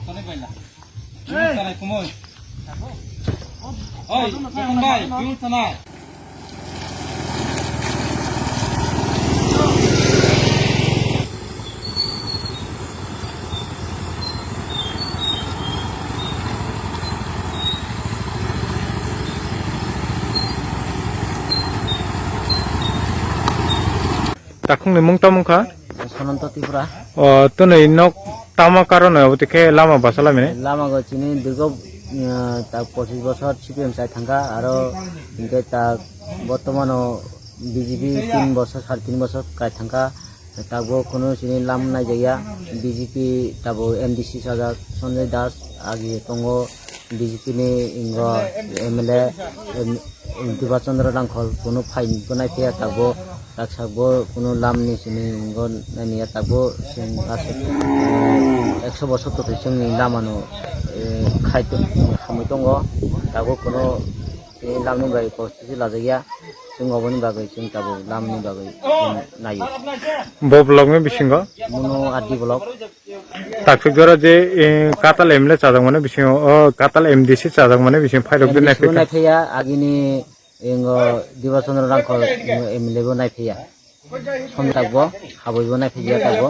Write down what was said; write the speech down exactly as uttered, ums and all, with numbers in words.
Hey! Oi, Joton bhai, fuel sana. Takhukni mung tamo wngkha? Sananta Tripura. O, twnwi nok tamo karon abo tikhe lama basa lamini? Lama go chini dirgo, uh, ta pochis bosor C P M chai thangkha, aro hinkhe ta bortomano B J P tin bosor, sare tin bosor kai thangkha. Tabuk kunu chini lam naijakya, B J P tabuk M D C sajak Sanjay Das agi tongo, B J P ni ingo M L A, em, Dipa Chandra Rangkhol kunu phai bo naiphaiya tabuk, taksa bo kunu lam ni chini ingo nainiya tabuk chwng aswk, eh, ekso bosor kwthwi chwngni lama no, eh, khai tong-, hamwi tongo, tabuk kunu chini lam ni bai kosto se lajakya, chwng oboni bagwi chwng tabuk lam ni bagwi chwng naio. Bo block ni bisingo? Muno R D block. Taksuk jora je, eh, Katal M L A chajakmani bisingo, o Katal M D C chajakmani bisingo phairok de M D C bo naiphai. Naiphaiya, agini ingo Dipa Chandra Rangkhol ingo M L A bo naiphaiya. Som takbo, habwi bo naiphaiya takbo.